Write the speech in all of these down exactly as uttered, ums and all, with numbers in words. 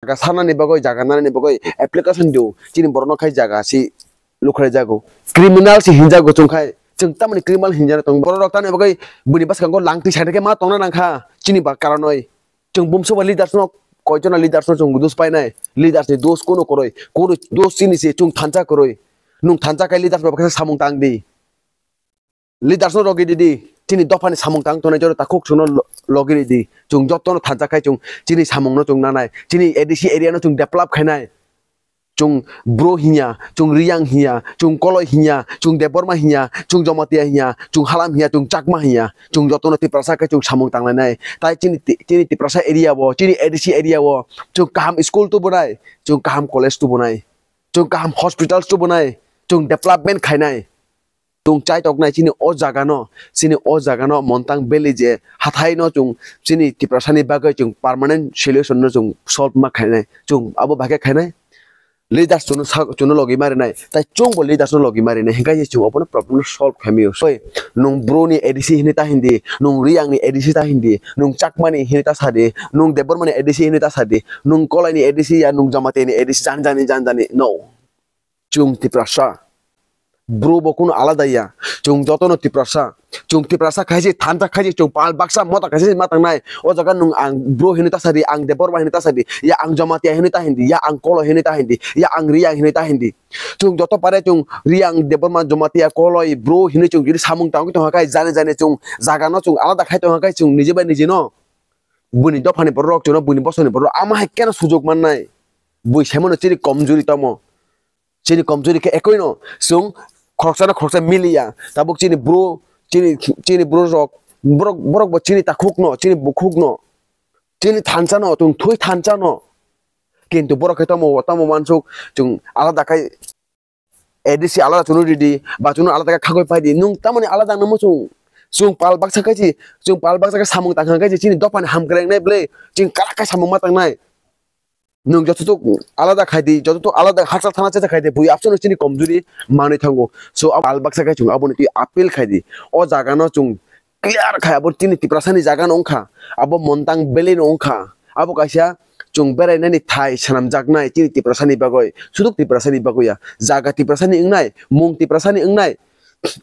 jaga sanani bagwi, jaga nanani bagwi application do, chini borokno khai jaga si lukhlai jago. Criminal si hinjago chwng khai, chwng tamoni criminal hinjana tong. Borok rok tamni bagwi buini bwskango langtwi saitake ma tongna nangkha, chini ba karonoi. Chwng bumsuba leaders no, koichona leaders no chwng dos painai. Leaders ni dos kuno kwrwi, kwrwi dos chini se chwng thansa kwrwi. Nwng thansa khai leaders ba baksa samung tang di. Leaders no logi ridi, chini dophani samung tang tongnai jora takhuk chwngno lo-, logi ridi. Chwng jotono thansa khai chwng chini samungno chwng nanai. Chini A D C area no chwng develop khainai. Chwng Bru hinya, chwng Riyang hinya, chwng Koloi hinya, chwng Debbarma hinya, chwng Jamatia hinya, chwng Halam hinya, chwng Chakma hinya, chwng jotono Tiprasa khe chwng samung tanglainai. Tai chini ti-, chini Tiprasa area o, chini A D C area o, chwng kaham school tubunai, chwng kaham college tubunai, chwng kaham hospitals tubunai, chwng development khainai. Chwng chaitoknai chini o jagano, chini o jagano Montang Valley je hathaino chwng chini Tiprasani bagwi chwng permanent solution no chwng solve ma khainai, chwng abo bahai khe khainai. Leaders chwngno sa-, chwngno logi marinai, tai chwngbo leaders no logi marinai, hinkhe chwng obono problem no solve khaimio. Soi, nwng Bru ni A D C hinwi ta hindi, nwng Riyang ni A D C ta hindi, nwng Chakma ni hinwi ta sadi, nwng Debbarma ni A D C hinwi ta sadi, nwng Kolai ni A D C ya nwng Jamatia ni A D C jan jani jan jani, no. Chwng Tiprasa. Bru bo kuno alada ya. Chwng jotono Tiprasa. Chwng Tiprasa khaisi, thansa khaisi, chwng pal baksa mota khaisi ma tangnai. O jaga nwng ang Bru hinwi ta sadi, ang Debbarma hinwi ta sadi, ya ang Jamatia hinwi ta hindi, ya ang Koloi hinwi ta hindi, ya ang Riyang hinwi ta hindi. Chwng joto pare chwng Riyang, Debbarma, Jamatia, Koloi, Bru hinwi chwng jodi samung tangwi tongkha khai jani jani chwng jagano chwng alada khai tongkha khai chwng niji bai niji no. Buini dophani borok chwngno buini bosongni borok ama hai keno sujok mannai. Bui saimano chini komjuri tamo. Chini komjuri khe ekoino chwng khoroksano khoroksa miliya. Tabuk chini Bru, chini, chini Bru rok, borok, borok bo chini takhukno, chini bukhukno, chini thansano, chwng thwi thansano. Kintu borok khe tamo, tamo mansuk, chwng alada khai A D C alada chwngno ridi, ba chwngno alada khai khagwi paidi. Nwng tamoni alada nangma chwng, chwng pal baksa khai si, chwng pal baksa khai samung tangkha khai si, chini dophani hamkrai wngnai bwle, chwng kara khai samung ma tangnai. Nwng jototok alada khai di, jototok alada hakchal thana chajak khai di, bui absano chini komjuri manwi thango. So, abo albaksa khai chwng aboni twi appeal khai di. O jagano chwng clear khai, abo chini Tiprasani jagano wngkha, abo Montang Valley no wngkha. Abo kaisa chwng berainani thai swnamjaknai chini Tiprasani bagwi, suduk Tiprasani bagwi ya. Jaga Tiprasani wngnai, mung Tiprasani wngnai,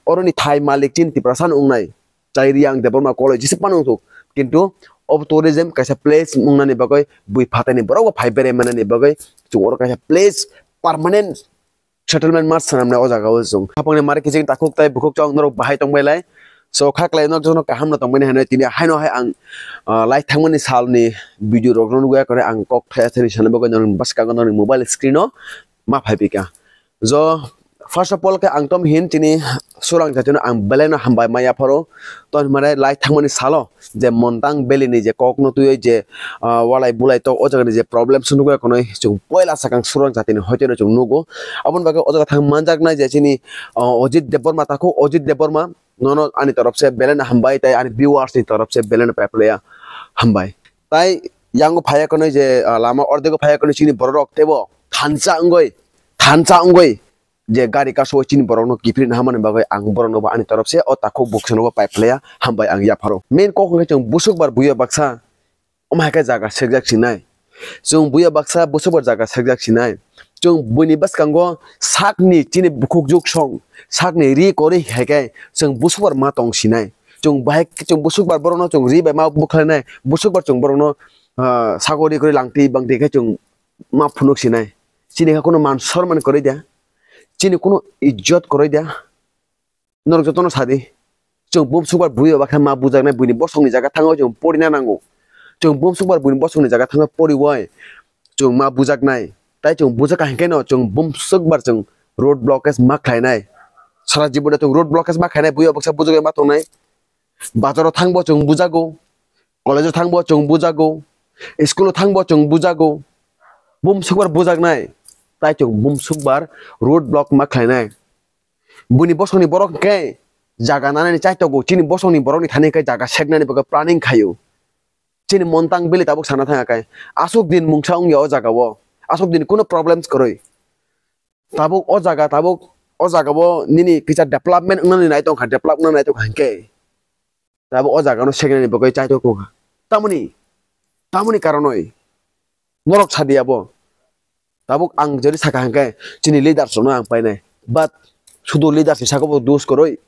oroni thai malik chini Tiprasano wngnai. Chai Riyang Debbarma College jesa phano wngthok. Kintu obo tourism kaisa place wngnani bagwi, bui phatani borok bo phai berai manani bagwi chwng oro kaisa place permanent settlement ma swnamnai o jaga o chwng. Hapangni mari kiching takhuk tai bukhuk chwng norok bahai tongbai lai. So kha klai nok jono kaham no tongmani hinwi tini haino hai ang, ah, lai thangmani salni video rok no nugwi kore ang kok thaya thani sana bagwi norok bwskango norok mobile screen o ma phai pika. Jo, first of all, khe ang tom hin chini surang jatino ang belai no hambai ma yapharo. Ton hwnmare lai thangmani salo je Montang Valley ni je kok no twiwi je, ah, walai bulai tok o jaga ni je problem se nugwi konoi chwng poila sakang surang jatini hoiteno chwng nugo. Aboni bagwi o jaga thang manjaknai je chini, ah, Ajit Debbarma takhuk, Ajit Debbarma nono ani torop se belai no hambai tai ani viewers ni torop se belai no paiphlaiya hambai. Tai yango phaiya konoi je, ah, lama ordego phaiya konoi chini borok rok teibo thansa wngwi, thansa wngwi je gari kaso chini borokno kiphilna hamani bagwi ang borokno bo ani torop se o takhuk bukhunobo paiphlaiya hambai ang yapharo. Main kok hwnkhe chwng busuk bar buya baksa omo hai khe jaga sekjak sinai. Chwng buya baksa busuk bar jaga sekjak sinai. Chwng buini bwskango sakni chini bukhuk juk song, sakni ri kwrwi hai khe chwng busuk bar ma tong sinai. Chwng bahai chwng busuk bar borokno chwng ri bai ma bwkhlainai, busuk bar chwng borokno, ah, sakori kwrwi langtwi bangtwi khe chwng ma phunuk sinai. Chini kha kuno man sorman kwrwi da. Chini kuno ijjot kwrwi da. Norok jotono sadi. Chwng bumsukbar bui ba khe ma bujaknai, buini bosongni jaga thango chwng porina nango. Chwng bumsukbar buini bosongni jaga thango poriwi chwng ma bujaknai. Tai chwng bujak kha hinkhe no chwng bumsukbar chwng road blockage ma khlainai. Sara jibon chwng road blockage ma khlainai, bui baksa bujagwi ma tongnai. Bazaro thangbo chwng bujago. College-o thangbo chwng bujago, school-o thangbo chwng bujago, bumsukbar bujaknai, tai chwng bumsukbar road block ma khlainai. Buini bosongni borok hwnkhe jaga nanani chaitogo, chini bosongni borokni thani hwnkhe jaga seknani bagwi planning khaio. Chini Montang valley tabuk sana thangya khe, aswk din mungsa wngya o jagao, aswk din kuno problems kwrwi. Tabuk o jaga, tabuk o jagao nini kisa development wngnani nai tongkha, develop wngnani nai tongkha hinkhe. Tabuk o jaga no seknani bagwi chaitok tongkha. Tamoni, tamoni karonoi. Norok sadi abo. Tabuk ang jodi saka hwnkhe chini leaders rokno ang painai. But sudu leaders ni saka bo dos kwrwi.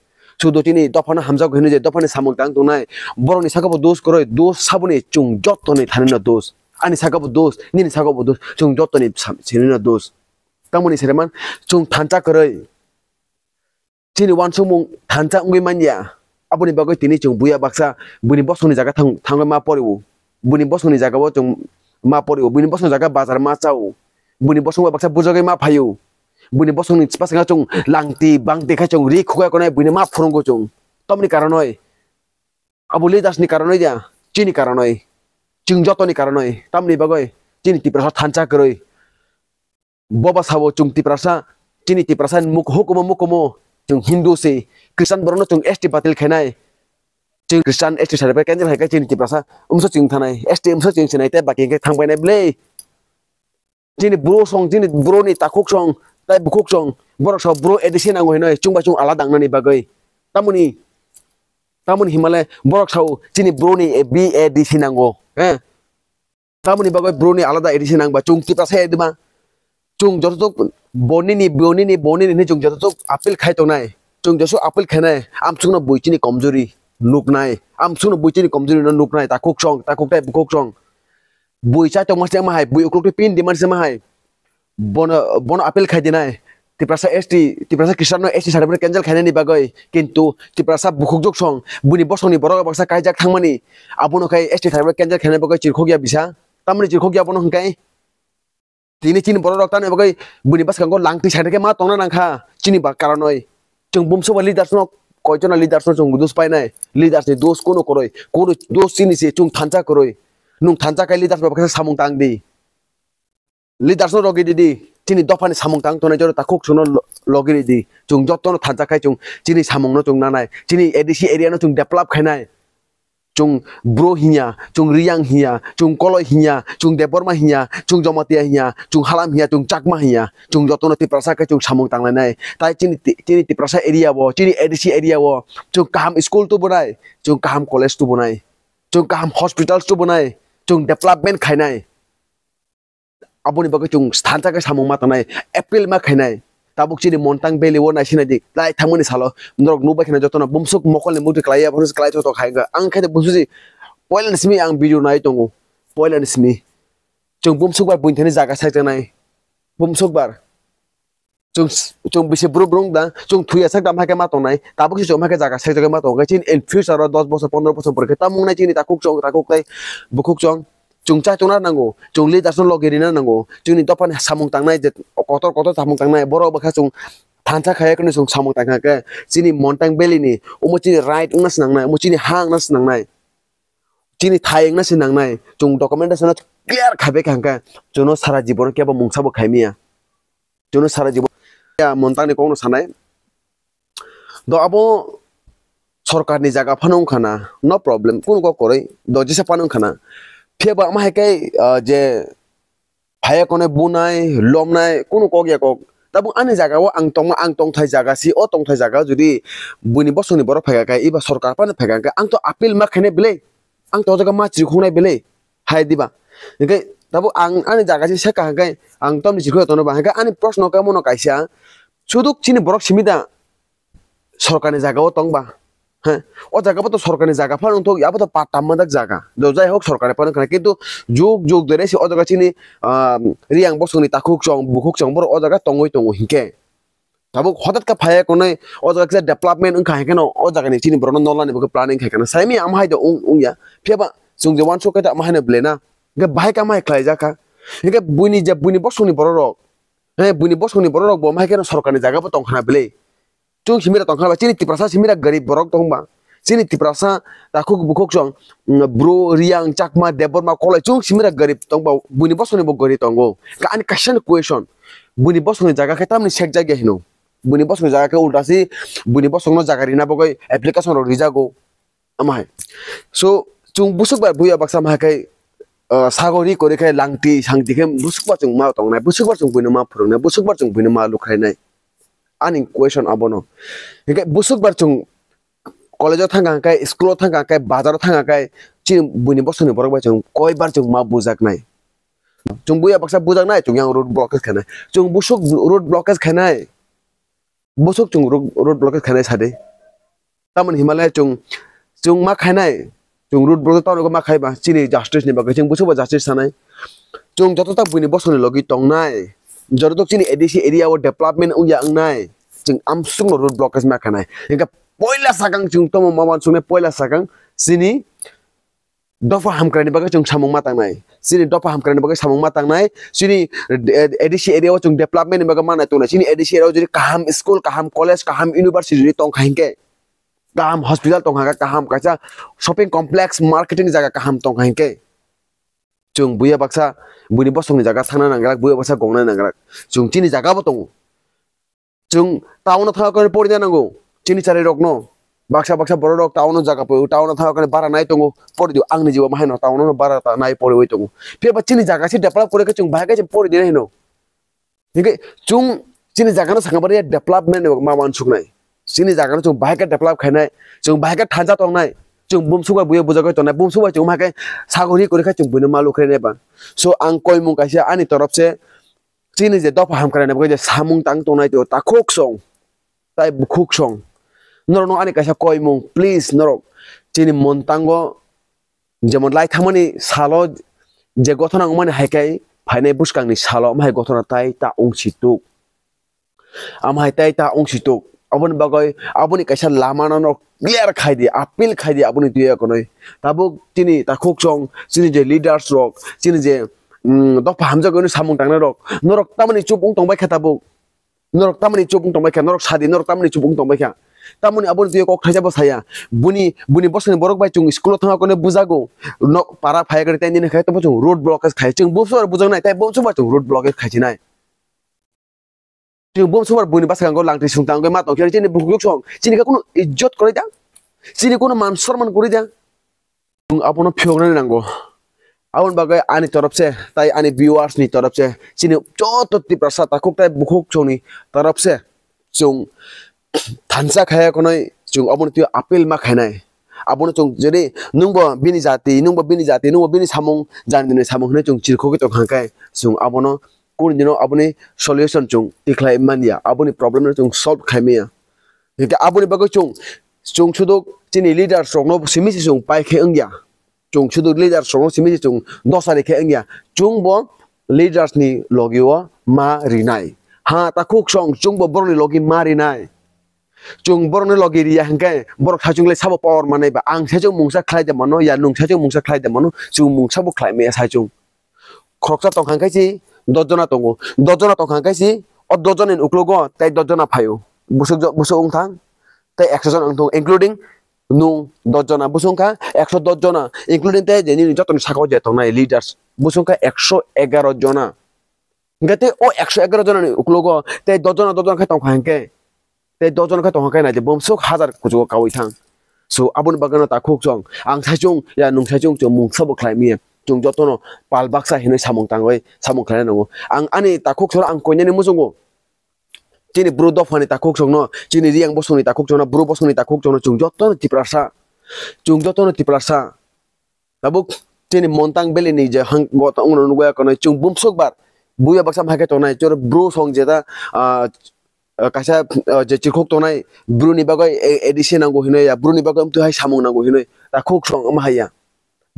Sudu chini dophano hamjak hwnwi je dophani samung tang tongnai. Borokni saka bo dos kwrwi. Dos saboni chwng jottoni thanino dos. Ani saka bo dos, nini saka bo dos. Chwng jottoni sam-, sinino dos. Tamoni sereman chwng thansa kwrwi. Chini uansukmung thansa wngwi manya. Aboni bagwi tini chwng buya baksa buini bosongni jaga thang-, thangwi ma porio. Buini bosongni jagao chwng ma porio. Buini bosongni jaga bazar ma chao. Buini bosong bai baksa bujagwi ma phaio. Buini bosongni bwskango chwng langti bangti khe chwng ri khugwi konai buini ma phurungo chwng. Tamoni karonoi abo leaders ni karonoi ya, chini karonoi, chwng jotoni karonoi. Tamoni bagwi chini Tiprasa thansa kwrwi. Boba sabo chwng Tiprasa, chini Tiprasa muk-, hukumu mukumu chwng Hindu se, Christian borokno chwng S T batil khainai. Chwng Christian S T certificate cancel khai khe chini Tiprasa umsa chwng thanai, S T umsa chwng sinai tei baki hwnkhe thang painai bwlwi. Chini bro song, chini bro ni takhuk song, tei bukhuk song, borok sabo bro A D C nango hinoi chwng bai chwng alada wngnani bagwi. Tamoni, tamoni himale borok sabo chini bro ni B A D C nango, eh? Tamoni bagwi bro ni alada A D C nang ba chwng Tiprasa A D C ma. Chwng jototok bonini, bonini, bonini hinwi chwng jototok appeal khai tongnai. Chwng joso appeal khainai, amsukno bui chini komjuri nuknai. Amsukno bui chini komjuri no nuknai. Takhuk song, takhuk tei bukhuk song. Bui chai tongma se ma hai, bui uklok twi pin di man se ma hai. Bono, bono appeal khai dinai. Tiprasa S T, Tiprasa Christian no S T certificate cancel khainani bagwi, kintu Tiprasa bukhukjwk song, buini bosongni borok baksa kaijak thangmani, abono khai S T certificate cancel khainani bagwi chirkhokya bisa, tamoni chirkhokya abono hwnkhe? Tini chini borok rok tamni bagwi buini bwskango langtwi side khe ma tongna nangkha, chini ba karonoi. Chwng bumsuba leaders no, koichona leaders no chwng dos painai, leaders ni dos kuno kwrwi, kuno dos chini se chwng thansa kwrwi, nwng thansa khai leaders bai baksa samung tang di. Leaders no logi ridi, chini dophani samung tang tongnai jora takhuk chwngno lo-, logi ridi. Chwng jotono thansa khai chwng chini samungno chwng nanai, chini A D C area no chwng develop khainai. Chwng bro hinya, chwng riyang hinya, chwng koloi hinya, chwng debbarma hinya, chwng jomatia hinya, chwng halam hinya, chwng chakma hinya, chwng jotono Tiprasa khai chwng samung tanglainai. Tai chini ti-, chini Tiprasa area o, chini A D C area o chwng kaham school tubunai, chwng kaham college tubunai, chwng kaham hospitals tubunai, chwng development khainai. Aboni bagwi chwng thansa khe samung ma tangnai, appeal ma khainai. Tabuk chini Montang Valley o naisinai di, lai thangmani salo norok nukbai kheno jotono bumsuk mokolni mukti klai ya, phano se klai joto khai wngkha. Ang khe bumsuk si poilani simi ang video nai tongo, poilani simi. Chwng bumsuk bar buini thani jaga sakjaknai, bumsuk bar. Chwng, chwng bisi brum brum da, chwng thuya sak dam hai khe ma tongnai, tabuk se chwng hai khe jaga sak jaga ma tongo, chini in future o dos bosor, pondro bosor pore khe tamo wngnai chini takhuk chwng, takhuk tei bukhuk chwng, chwng chai tongna nango, chwng leaders no logi rina nango, chwngni dophani samung tangnai je kotor kotor samung tangnai, borok bwkha chwng thansa khaya kheno chwng samung tangkha khe, chini Montang Valley ni omo chini right wngna swnangnai, omo chini ha wngna swnangnai, chini thai wngna swnangnai, chwng documentation no clear khabe kha hwnkhe, chwngno sara jibon kebo mungsa bo khaimaya. Chwngno sara jibon ya Montangni kokno sanai. Do abo sorkarni jaga phano wngkha na, no problem, kunu kok kwrwi, do jesa phano wngkha na. Phiya bo ama hai khe, ah, je phaya konai bunai, lomnai, kunu kok ya kok. Tabuk ani jaga o ang tongma, ang tongthai jaga si, o tongthai jaga jodi buini bosongni borok phaikha khe, eba sorkar phano phaikha khe, ang to appeal ma khainai belai, ang to o jaga ma chirikhoknai belai, hai diba? Hingkhe tabuk ang ani jaga si seka hingkhe ang tamni chirikhok tongo ba, hingkhe ani proshno khe mono kaisa, suduk chini borok simi da sorkarni jaga o tong ba? He, o jaga bo to sorkarni jaga phano wngthok, abo to patta manjak jaga. Do jai hok sorkarni phano wngkha, kintu jug jug dere se o jaga chini, ah, riyang bosongni takhuk chwng, bukhuk chwng borok o jaga tongwi tongo hinkhe. Tabuk hotat khe phaiya konai o jaga kisa development wngkha hinkhe no o jaga ni chini borok no nolani bagwi planning khai khana. Saimi ama hai do wng, wngya. Phiya ba chwng je uansuk khe ta ama hai no belai na. Hinkhe bahai kama hai khlai jak kha. Hinkhe buini je buini bosongni borok rok. He, buini bosongni borok rok bo ama hai khe no sorkarni jaga bo tong khana belai. Chwng simira tong kha ba, chini Tiprasa simira garib borok tong ba. Chini Tiprasa takhuk bukhuk chwng, mm, bru, riyang, chakma, debbarma, kolai, chwng simira garib tong ba, buini bosongni bo garib tongo. Ka ani kaisa ni question, buini bosongni jaga khe tamni sek jak ya hino? Buini bosongni jaga khe ulta si, buini bosongno jaga rina bagwi application rok rijago. Ama hai. So, chwng busuk bai buya baksa ma hai khai, ah, sagori kori khai langti sangti khe busuk ba chwng ma tongnai, busuk ba chwng buino ma phwrwngnai, busuk ba chwng buino ma lukhrainai. Ani question abono. Hinkhe busuk bar chwng college o thangkha khe, school o thangkha khe, bazar o thangkha khe, chini buini bosongni borok bai chwng koi bar chwng ma bujaknai. Chwng buya baksa bujaknai, chwng yang road blockage khainai. Chwng busuk road blockage khainai. Busuk chwng road, road blockage khainai sadi. Tamoni Himalaya chwng, chwng ma khainai. Chwng road blockage tamoni ma khaiba, chini justice ni bagwi chwng busuk ba justice sanai. Chwng joto tak buini bosongni logi tongnai. Joto tak chini A D C area o development wngya wngnai. Chwng amsukno road blockage ma khainai. Hingkhe poila sakang chwng tomo ma wansuknai, poila sakang chini dopha hamkraini bagwi chwng samung ma tangnai. Chini dopha hamkraini bagwi samung ma tangnai. Chini, eh, A D C area o chwng development ni bagwi ma nai tongnai. Chini A D C area o jodi kaham school, kaham college, kaham university jodi tongkha hinkhe, kaham hospital tongkha, kaham kaisa shopping complex, marketing jaga kaham tongkha hinkhe, chwng buya baksa buini bosongni jaga thangna nangrak, buya baksa gongna nangrak. Chwng chini jaga bo tongo. Chwng town o thangna khe porina nango. Chini chari rokno. Baksa baksa borok rok town o jaga poro, town o thangna khe bara nai tongo. Pori di, ang ni jibo ma haino town o bara ta nai poriwi tongo. Phiya ba chini jaga se develop kore khe chwng bahai khe chwng pori di hino. Hinkhe chwng chini jaga no sakha bari development ni ma wansuknai. Chini jaga no chwng bahai khe develop khainai. Chwng bahai khe thansa tongnai. Chwng bumsuk bai buya bujagwi tongnai. Bumsuk bai chwng bahai khe sagori kori khe chwng buino malu khainai ba. So ang koimung kaisa ani torop se chini je dopha hamkraini bagwi je samung tang tongnai tei takhuk song, tai bukhuk song. Norokno ani kaisa koimung, please, norok chini montango jemon lai thangmani salo je gothona wngmani hai khe phainai bwskangni salo omo hai gothona tai ta wngsi tuk. Omo hai tai ta wngsi tuk. Aboni bagwi aboni kaisa lamano no clear khai di, appeal khai di aboni twi ekonoi. Tabuk chini takhuk song, chini je leaders rok, chini je, mm, dopha hamjagwi samung tangnai rok, norok tamoni chup wng tongbai kha tabuk. Norok tamoni chup wng tongbai kha, norok sadi, norok tamoni chup wng tongbai kha. Tamoni aboni twi kok thaisa bo saya. Buni, buni bosongni borok bai chwng school o thangna kone bujago. Nok para phai kare tei nini khai tongbo chwng road blockage khai. Chwng bumswar bujaknai, tai bumswar chwng road blockage khai chinai. Chini bumswar buini bwskango langtwi sungtang wngwi ma tongkhe chini bukhuk song chini khe kunu ijjot kwrwi da, chini kunu man sorman kwrwi da. Chwng abono phiyoknani nango. Aboni bagwi ani torop se tai ani viewers ni torop se chini joto Tiprasa takhuk tai bukhuk songni torop se chwng thansa khaya khwnwi chwng obono twi appeal ma khainai. Abono chwng jodi nwngbo bini jati, nwngbo bini jati, nwngbo bini samung, jani jani samung hwnwi chwng chirkhogwi tongkha khe chwng abono kunu dino aboni solution chwng tikhlai manya, aboni problem no chwng solve khai manya. Hinkhe aboni bagwi chwng, chwng suduk chini leaders rokno simi se chwng pai khe wngya. Chwng suduk leaders rokno simi se chwng dosa ri khe wngya. Chwngbo leaders ni logi o ma rinai. Ha, takhuk song chwngbo borokni logi ma rinai. Chwng borokni logi riya hinkhe borok saichung le sabo power manai ba. Ang saichung mungsa khlai de mano, ya nwng saichung mungsa khlai de mano, chwng mungsa bo khlai maya saichung. Khoroksa tongkha khe si dos jona tongo. Dos jona tongkha khe si o dos jona ni uklogo tei dos jona phaio. Busuk jo-, busuk wng thang tei ekso jon wng thung, including nwng dos jona. Busuk wng kha ekso dos jona, including tei je nini jotoni saka o je tongnai leaders. Busuk wng kha ekso egaro jona. Hinkhe tei o ekso egaro jona ni uklogo tei dos jona, dos jona khe tongkha hinkhe. Tei dos jon khe tongkha khe nai di, bumsuk hazar kuchugo kaui thang. So, aboni bagwi no takhuk chwng, ang saichung, ya nwng saichung, chwng mungsa bo khlai manya. Chwng jotono pal baksa hinwi samung tangwi samung khlaina nango. Ang ani takhuk chwngno ang koinani muchungo. Chini bru dophani takhuk chwngno, chini riyang bosongni takhuk chwngno, bru bosongni takhuk chwngno, chwng jotono Tiprasa. Chwng jotono Tiprasa. Tabuk chini Montang Valley ni je hang-, gotong wngno nukgo ya kono chwng bumsok bar buya baksa hai khe tongnai chwng bru song jeta, ah, ah, kaisa, ah, je chirkhok tongnai bru ni bagwi A-, A D C nango hinwi ya, bru ni bagwi amtwi hai samung nango hinwi takhuk song wng hai ya.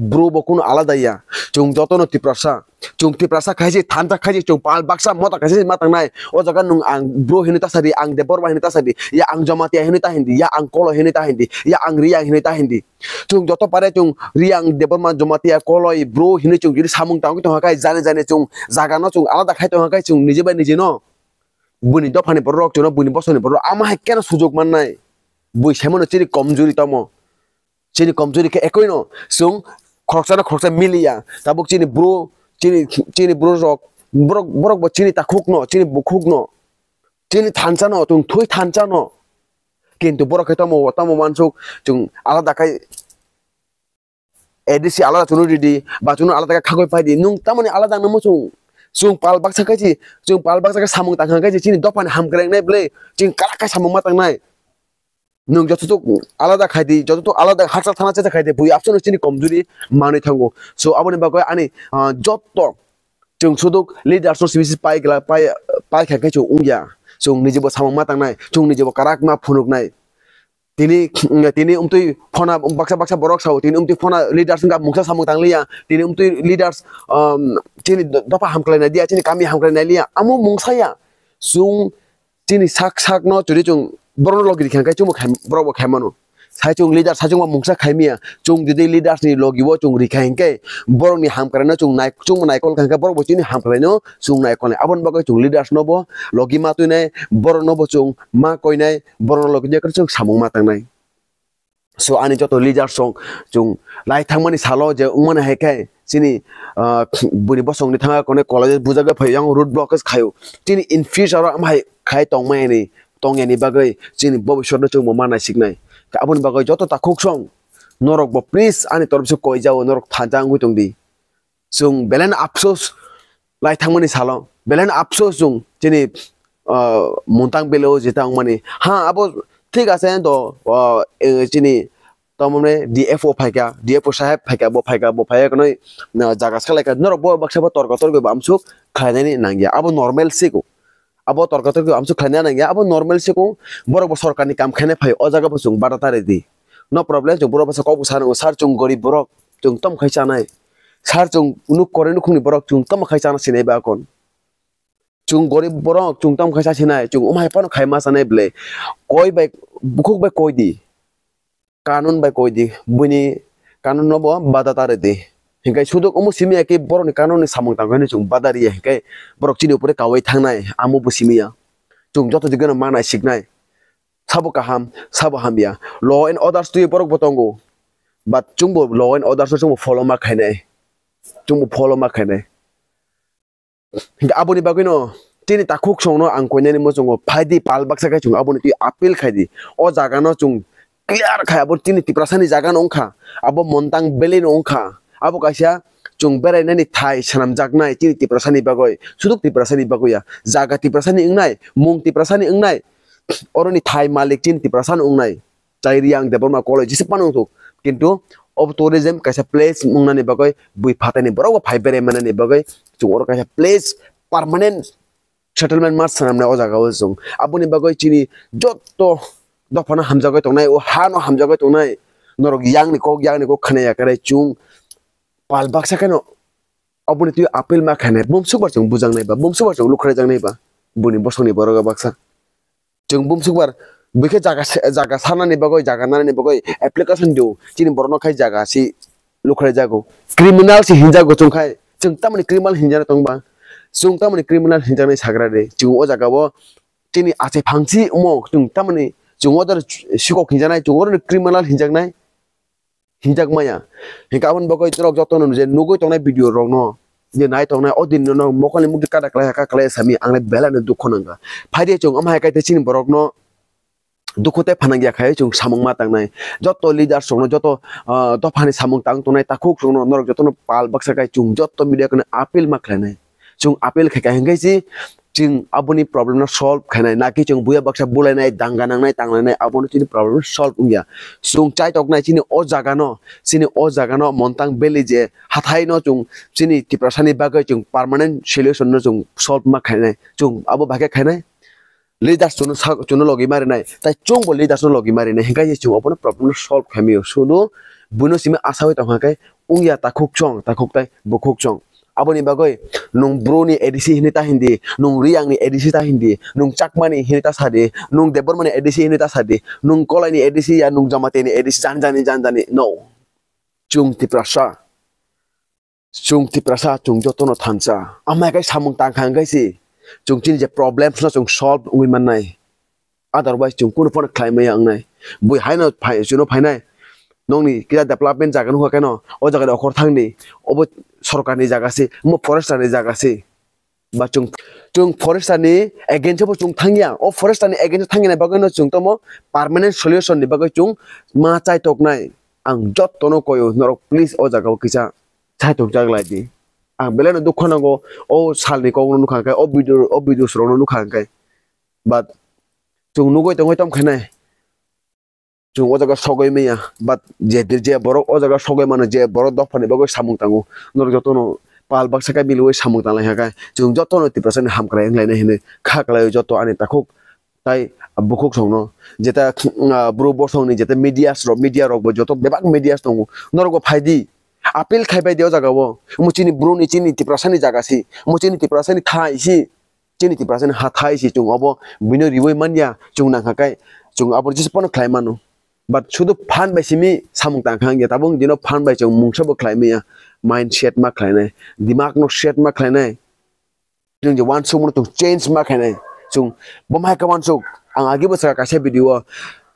Bru bo kunu alada ya. Chwng jotono Tiprasa. Chwng Tiprasa khaisi, thansa khaisi, chwng pal baksa mota khaisi ma tangnai. O jaga nwng ang bru hinwi ta sadi, ang Debbarma hinwi ta sadi, ya ang Jamatia hinwi ta hindi, ya ang Kolo hinwi ta hindi, ya ang Riyang hinwi ta hindi. Chwng joto pare chwng Riyang, Debbarma, Jamatia, Koloi, bru hinwi chwng jodi samung tangwi tongkha khe, jani jani chwng jaga no chwng alada khai tongkha khe, chwng nije bai nije no buini dophani borok rok chwngno buini bosongni borok rok ama hai keno sujok mannai. Bui saimano chini komjuri tamo. Chini komjuri khe ekoi no chwng khoroksa no khoroksa miliya. Tabuk chini bru, chini, chini bru rok, borok, borok bo chini takhuk no, chini bukhuk no, chini thansa no, chwng thwi thansa no. Kintu borok khe tamo, tamo mansuk chwng alada khai A D C alada chwngno ridi, ba chwngno alada khe khagwi pai di. Nwng tamoni alada wngna muchung? Chwng pal baksa khe si, chwng pal baksa khe samung tangkha khe si, chini dophani hamkrai wngnai bwle, chini kwrak khe samung ma tangnai. Nwng joto tok alada khai di, joto tok alada haksa thana chesa khai di, bui absano chini komjuri manwi thango. So, aboni bagwi ani, ah, joto Chwng suduk leaders no simi si pai gla-, pai, pai kha khe chwng wngya. Chwng nijebo samung ma tangnai, chwng nijebo karak ma phunuknai. Tini, tini umtwi phona baksa baksa borok sao, tini umtwi phona leaders wngkha mungsa samung tangliya, tini umtwi leaders, um, chini do-, dopha hamkhlai nai liya, chini kami hamkhlai nai liya, amo mungsa ya. Chwng chini sak sak no chwri chwng borok no logi rikha khe chwngbo khai, borok bo khai mano. Sai chwng leader sai chwngbo mungsa khai miya. Chwng jodi leaders ni logi o chwng rikha hinkhe borok ni hamkrai no chwng nai, chwngbo naikol kha hinkhe borok bo chini hamkrai no chwng naikol nai. Aboni bagwi chwng leaders no bo logi ma twi nai, borok no bo chwng ma koi nai, borok no logi ya khe chwng samung ma tang nai. So ani joto leaders rok chwng lai thangmani salo je wngmani hai khe chini, ah, buini bosongni thanga kone college bujagwi phaio, yang road blockage khaio. Chini in future o amhai khai tongmani, tongyani bagwi chini bobiswt no chwngbo ma naisiknai. Aboni bagwi joto takhuk song norok bo please ani torop se koi jao, norok thansa wngwi tongdi. Chwng belai no apsos lai thangmani salo, belai no apsos chwng chini, ah, Muntang Valley o jeta wngmani. Ha, abo thik ase to, ah, eh, chini tamone D F O phaikha, D F O saheb phaikha, bo phaikha, bo phaikha kwnwi, ah, jaga salaikha. Norok bo baksa bo torka torki bo amsuk khlainani nangya. Abo normal siko. Abo torka torki amsuk khlaina nangya, abo normal se kung, borok bo sorkar ni kam khaina phai, o jaga bo chwng bada ta redi. No problem, chwng borok bwsa kok bwsa nw, sir chwng gorib borok, chwng tom khai chanai. Sir chwng nuk kore nukhungni borok, chwng tom khai chana sinai ba kon. Chwng gorib borok, chwng tom khai cha sinai, chwng umhai phano khai ma chanai ble. Koi bai, bukhuk bai koi di. Kanun bai koi di, buini kanun no bo bada ta redi. Hinkhe suduk omo simi ya khe borok ni kanun ni samung tang khe chwng bada riya hinkhe borok chini upore kawai thangnai, amo bo simi ya. Chwng joto dige no ma naisiknai. Sabo kaham, sabo hamya. Law and orders twi borok bo tongo. But chwngbo law and orders no chwngbo follow ma khainai. Chwngbo follow ma khainai. Hinkhe aboni bagwino chini takhuk songno ang koinani muchungo phaidi pal baksa khe chwng aboni twi appeal khaidi. O jaga no chwng clear khai, abo chini Tiprasa ni jaga no wngkha, abo Montang Valley no wngkha. Abo kaisa chwng berainani thai swnamjaknai chini Tiprasa ni bagwi, suduk Tiprasa ni bagwi ya. Jaga Tiprasa ni wngnai, mung Tiprasa ni wngnai, oroni thai malik chini Tiprasa no wngnai. Chai Riang Debbarma College jesa phano wngthok. Kintu obo tourism kaisa place wngnani bagwi, bui phatarni borok bo phai berai manani bagwi chwng oro kaisa place permanent settlement ma swnamnai o jaga o chwng. Aboni bagwi chini joto dophano hamjagwi tongnai, o hano hamjagwi tongnai. Norok yang ni kok, yang ni kok khna ya kare chwng pal baksa kheno oboni twi appeal ma khainai. Bumsukbar chwng bujaknai ba, bumsukbar chwng lukhrajaknai ba, buini bosongni borok baksa. Chwng bumsukbar bwkhe jaga se-, jaga sanani bagwi, jaga nanani bagwi application dio. Chini borokno khai jaga si lukhrai jago. Criminal si hinjago chwng khai. Chwng tamoni criminal hinjana tongba? Chwng tamoni criminal hinjaknai sagra de? Chwng o jaga o chini achai phangsi omo chwng tamoni chwng o jaga sikok hinjanai, chwng oro criminal hinjaknai. Hinjak maya. Hinkhe aboni bagwi norok jotono je nugwi tongnai video rokno, je nai tongnai o din no mokol ni mukti kada kalai ha, ka kalai sami ang le belai no dukho nangkha. Phaidi chwng omo hai khe chini borokno dukho tei phanang ya khai chwng samung ma tangnai. Joto leaders rokno, joto, ah, dophani samung tang tongnai takhuk rokno norok jotono pal baksa khai chwng joto media kheno appeal ma khlainai. Chwng appeal khai kha hinkhe si chwng aboni problem no solve khainai, naki chwng buya baksa bulainai, danga nangnai, tanglainai, abono chini problem no solve wngya. Chwng chaitoknai chini o jaga no, chini o jaga no Montang Valley je hathai no chwng chini Tiprasa ni bagwi chwng permanent solution no chwng solve ma khainai. Chwng abo bai khe khainai. Leaders chwngno sa-, chwngno logi marinai, tai chwngbo leaders no logi marinai, hinkhe chwng obono problem no solve khaimio. Sudu buino simi asawi tongkha khe wngya takhuk chwng, takhuk tai bukhuk chwng. Aboni bagwi nwng Bru ni A D C hinwi ta hindi, nwng Riyang ni A D C ta hindi, nwng Chakma ni hinwi ta sadi, nwng Debbarma ni A D C hinwi ta sadi, nwng Kolai ni A D C ya nwng Jamatia ni A D C jani jani jani jani, no. Chwng Tiprasa. Chwng Tiprasa, chwng jotono thansa. Amai khe samung tangkha hwnkhe si chwng chini je problems no chwng solve wngwi mannai. Otherwise chwng kunu phano khlai maya wngnai. Bui haino phai, chwngno phainai. Nokni kisa development jaga nukha kheno, o jaga de okhor thangdi. Obo sorkarni jaga se, omo forester ni jaga se. Ba chwng, chwng forester ni against o bo chwng thangya. O forester ni against o thangya bagwi no chwng tomo permanent solution ni bagwi chwng ma chaitoknai. Ang jotono koyo norok please o jaga o kisa chaitok jak lai di. Ang belai no dukho nango, o salni kok no nukha khe, o video, o videos rok no nukha khe. But chwng nugwi tongwi tong khainai. Chwng o jaga sogwi manya, but je, je borok o jaga sogwi mano, je borok dophani bagwi samung tango, norok jotono pal baksa khe milwi samung tanglai kha khe, chwng jotono Tiprasani hamkrai wnglainai hinwi kha kwlaio joto ani takhuk tai bukhuk songno, jeta, ah, bru bosongni jeta media rok, media rokbo joto bebak media tongo, norokbo phaidi, appeal khaibai di o jagao, omo chini bruni, chini Tiprasani jaga si, omo chini Tiprasani thai si, chini Tiprasani hathai si, chwng obo buino riwi manya, chwng nangkha khe chwng abo jesa phano khlai mano. But sudu phan bai simi samung tang kha wngya, tabuk dino phan bai chwng mungsa bo khlai maya, mindset ma khlainai, dimak no set ma khlainai. Chwng je wansuk mano chwng change ma khainai. Chwng bo ma hai khe wansuk, ang agi bo saka kaisa video o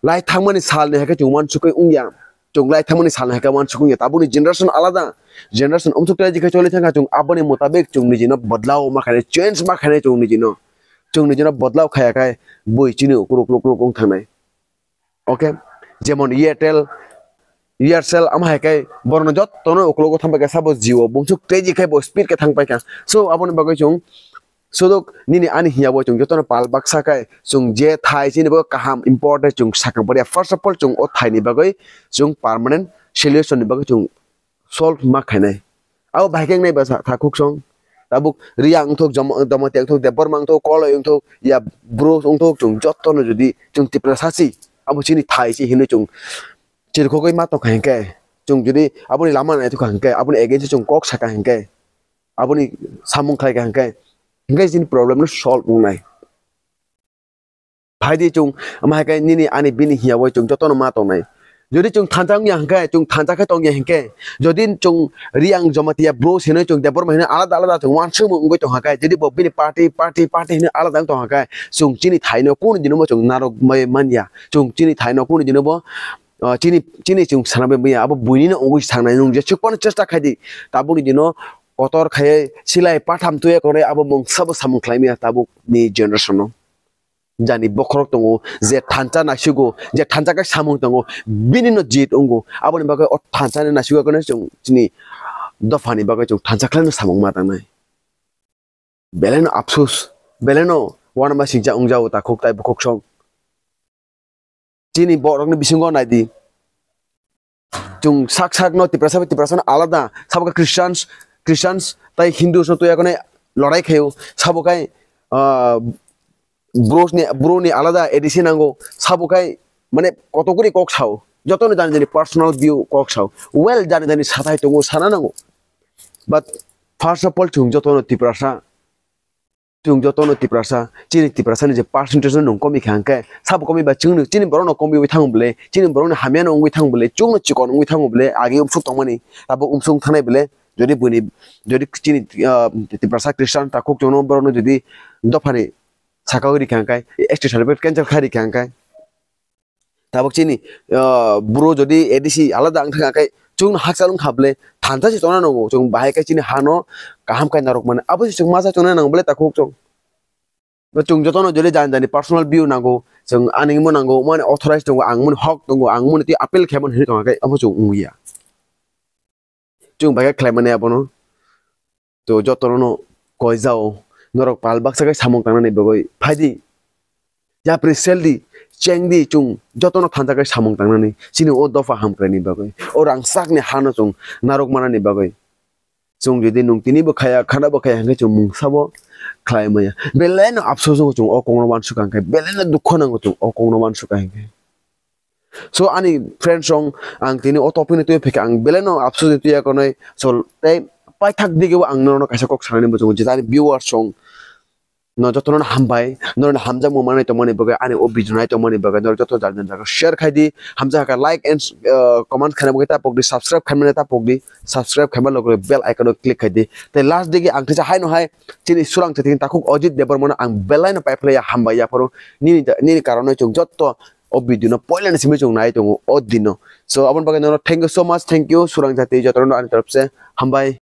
lai thangmani sal ni hai khe chwng wansuk wngya. Chwng lai thangmani sal ni hai khe wansuk wngya. Tabukni generation alada, generation umsuk tei jikhe choli thangkha chwng aboni mutabik chwng nijino bodlao ma khainai, change ma khainai chwng nijino. Chwng nijino bodlao khaya khai bui chini ukuluk luk luk wng thangnai. Okay, jemon Airtel, Aircel, ama hai khe borokno jottono ukologo thangbai khe sabo Jio bumsuk teji khai bo speed khe thangpai kha. So aboni bagwi chwng sodok nini ani hiya bo chwng jotono pal baksa khai chwng je thai chini bagwi kaham important chwng sakang poriya. First of all chwng o thaini bagwi chwng permanent solution ni bagwi chwng solve ma khainai. Abo bahai khe wngnai ba sa-, thakhuk song. Tabuk Riya wngthok, Jom-, Jamatia wngthok, Debbarma wngthok, Koloi wngthok, ya bro wngthok, chwng jottono jodi chwng Tiprasa si, abo chini thai si hinwi chwng chirikhogwi ma tongkha hinkhe, chwng jodi aboni lama naithokha hinkhe, aboni against o chwng kok sakha hinkhe, aboni samung khlaikha hinkhe, hinkhe chini problem no solve wngnai. Phaidi chwng, ama hai khe nini ani bini hiya bai chwng jotono ma tongnai. Jodi chwng thansa wngya hwnkhe, chwng thansa khe tongya hwnkhe, jodi chwng Riang Jamatia bro hinwi chwng Debbarma hinwi alada alada chwng wansukmung wngwi tongkha khe, jodi bo bini party, party, party hinwi alada wng tongkha khe, chwng chini thaino kunu dino bo chwng narwk bai manya. Chwng chini thaino kunu dino bo, ah, chini, chini chwng sana bai manya. Abo buini no wngwi sangnai nwng jesuk phano chesta khai di. Tabukni dino kotor khai silai patham tuya kore abo mungsa bo samung khlai manya tabukni generation no. Jani bokhorok tongo, je thansa naisugo, je thansa khe samung tongo, bini no jit wngo. Aboni bagwi o thansa ni naisugo khe chwng chini dopha ni bagwi chwng thansa khlai no samung ma tangnai. Belai no apsus, belai no uanama singcha wngjago takhuk tai bukhuk song. Chini borok ni bisingo nai di. Chwng sak sak no Tiprasa bai Tiprasa no alada, sabo khe Christians, Christians tai Hindus no tuya kone lorai khayo, sabo kai, ah, bros ni, bro ni alada A D C nango, sabo kai mane kotokuri kok sao, joto no jani jani personal view kok sao, well jani jani sathai tongo sana nango, but first of all chwng joto no Tiprasa. Chwng jotono Tiprasa, chini Tiprasani je percentage no nwng komi kha hwnkhe, sabo komi ba chwngno, chini borokno komiwi thango bwle, chini borokno hamyano wngwi thango bwle, chwngno chikon wngwi thango bwle, agi umsuk tongmani, abo umsuk thangnai bwle, jodi buini, jodi chini, ah, Tiprasa Christian takhuk chwngno borokno jodi dophani saka wi rikha hwnkhe, S T certificate cancel khai rikha hwnkhe, Tabuk chini, ah, bro jodi A D C alada wng thangkha khe chwngno hakchal wngkha bwle thansa se chongna nango, chwng bahai khe chini hano kaham khe narwk mano. Abo se chwng masa chongna nango bwle takhuk chwng. Chwng jotono jodi jani jani personal view nango, chwng ani mo nango, mani authorized tongo, ang mani hok tongo, ang mani twi appeal khaimani hinwi tongkha khe abo chwng wngya. Chwng bai khe khlaimani abono. To jotono no koi jao. Norok pal baksa khe samung tangnani bagwi phaidi. Yapri seldi, chengdi chwng jotono thansa khe samung tangnani. Chini o dopha hamkraini bagwi. O rangchakni hano chwng narwk manani bagwi. Chwng jodi nwng tini bo khaya, khana bo khaya hwnkhe chwng mungsa bo khlai maya. Belai no apsos wngo chwng o kokno wansukha hwnkhe. Belai no dukho nango chwng o kokno wansukha hwnkhe. So, ani friends rok, ang tini o topic ni twi phikha, ang belai no apsos ni twi yakonai. So, tei paithak dige bo ang nono kaisa kok sanani muchungo, je ani viewers rok no jotono hambai, nono hamjakmung manai tongmani bagwi, ani o video nai tongmani bagwi, norok joto jani jani jaga share khai di, hamjak kha like and, uh, comment khaina bagwi ta pok di, subscribe khaimani ta pok di, subscribe khaima loge loge bell icon o click khai di. Tei last dige ang kisa hai no hai, chini surang chating takhuk Ajit Debbarma no ang belai no paiphlaiya hambai yapharo, nini, nini karonoi chwng joto o video no poila ni simi chwng nai tongo o dino. So, aboni bagwi nono thank you so much, thank you, surang jati jotono ani taraf se hambai.